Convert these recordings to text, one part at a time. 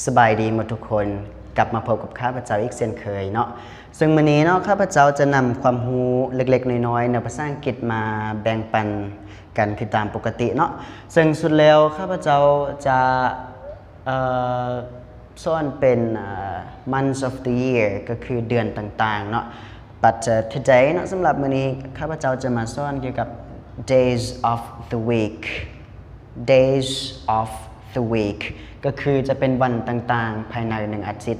ສະບາຍດີໝົດທຸກຄົນ, ກັບມາພົບກັບຂ້າພະເຈົ້າອີກເຊັ່ນເຄີຍເນາະ. ເຊິ່ງມື້ນີ້ເນາະ ຂ້າພະເຈົ້າຈະນຳຄວາມຮູ້ເລັກໆນ້ອຍໆໃນພາສາອັງກິດມາແບ່ງປັນກັນຄືຕາມປົກກະຕິເນາະ. ເຊິ່ງສຸດແລ້ວຂ້າພະເຈົ້າຈະ ເອີ ສອນເປັນ ເອີ months of the year ກໍຄືເດືອນຕ່າງໆເນາະ. But today ເນາະ ສຳລັບມື້ນີ້ຂ້າພະເຈົ້າຈະມາສອນກ່ຽວກັບ days of the week, days of the week ກໍຄືຈະເປັນວັນຕ່າງໆພາຍໃນໜຶ່ງອາທິດ.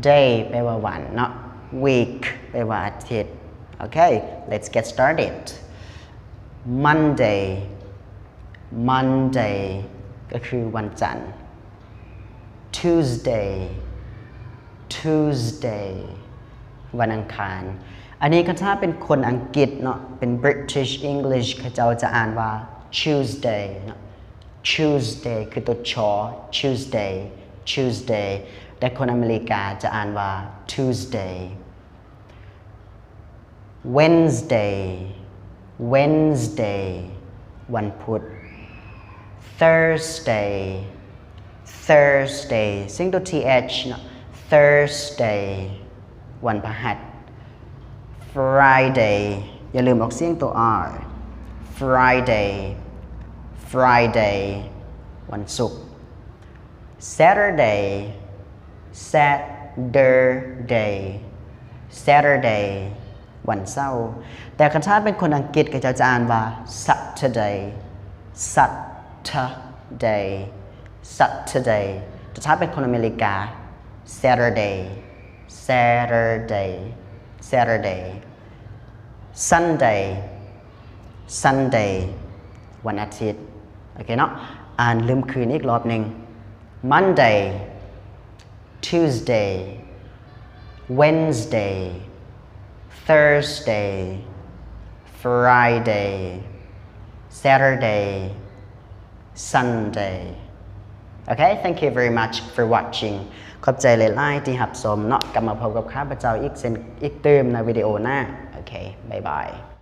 Day ແປວ່າວັນເນາະ, week ແປວ່າອາທິດ. Okay, let's get started. Monday, Monday ກໍຄືວັນຈັນ. Tuesday, Tuesday ວັນອັງຄານ. ອັນນີ້ຄັນຖ້າເປັນຄົນອັງກິດເນາະ ເປັນ British English ເຂົາເຈົ້າຈະອ່ານວ່າ Tuesday ເນາະ. Tuesday ຄືຕົວ ช. Tuesday, Tuesday ແຕ່ຄົນອາເມລິກາຈະອ່ານວ່າ Tuesday. Wednesday, Wednesday ວັນພຸດ. Thursday, Thursday ສຽງຕົວ th ເນາະ, Thursday ວັນພະຫັດ. Friday ຢ່າລືມອອກສຽງຕົວ r, Friday, Friday ວັນສຸກ. Saturday, Saturday, Saturday ວັນເສົາ. ແຕ່ຄັນຖ້າເປັນຄົນອັງກິດ ເຂົາເຈົ້າຈະອ່ານວ່າ Saturday, Saturday, Saturday. ແຕ່ຖ້າເປັນຄົນອາເມລິກາ Saturday, Saturday, Saturday. Sunday, Sunday ວັນອາທິດ. ໂອເຄເນາະ, ອ່ານລືມຄືນອີກລອບໜຶ່ງ. Monday, Tuesday, Wednesday, Thursday, Friday, Saturday, Sunday. Okay, thank you very much for watching. ຂອບໃຈຫຼາຍໆທີ່ຮັບຊົມເນາະ. ກັບມາພົບກັບຂ້າພະເຈົ້າອີກເຊັ່ນ ອີກຕື່ມໃນວິດີໂອໜ້າ. ໂອເຄ, ບາຍບາຍ.